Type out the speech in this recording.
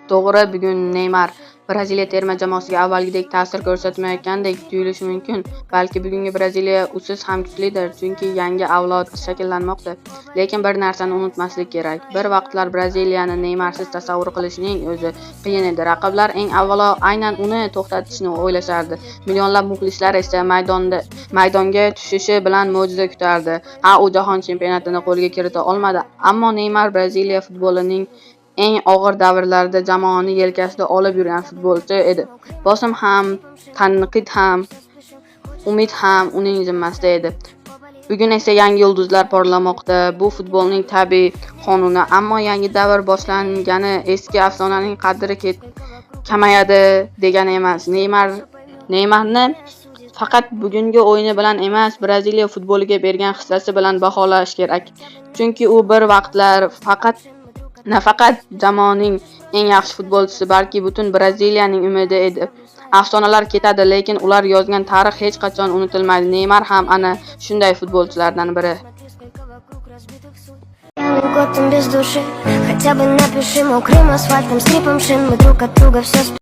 To'g'ri, bugun Neymar Braziliya terma jamoasiga avvalgidek ta'sir ko'rsatmayotgandek tuyulishi mumkin. Balki bugungi Braziliya usiz ham kuchlidir, chunki yangi avlod shakllanmoqda. Lekin bir narsani unutmaslik kerak. Bir vaqtlar Braziliyani Neymarsiz tasavvur qilishning o'zi qiyin edi. Raqiblar eng avvalo aynan uni to'xtatishni o'ylashardi. Millionlab muxlislar esa maydonga tushishi bilan mo'jiza kutardi. Ha, u jahon chempionatini qo'lga kirita olmadi, ammo Neymar Braziliya futbolining eng og'ir davrlarida jamoani yelkasida olib yurgan futbolchi edi. Bosim ham, tanqid ham, umid ham uning zimmasida edi. Bugun esa yangi yulduzlar porlamoqda. Bu futbolning tabiiy qonuni, ammo yangi davr boshlangani eski afsonaning qadri kamayadi degani emas. Neymarni faqat bugungi o'yini bilan emas, Braziliya futboliga bergan hissasi bilan baholash kerak. Chunki u bir vaqtlar nafaqat jamoaning eng yaxshi futbolchisi, balki butun Braziliyaning umidi edi. Afsonalar ketadi, lekin ular yozgan tarix hech qachon unutilmaydi. Neymar ham ana shunday futbolchilardan biri. Пьяный Готэм без души. Хотя бы напиши мокрым асфальтом, скрипом шин. Мы друг от друга все.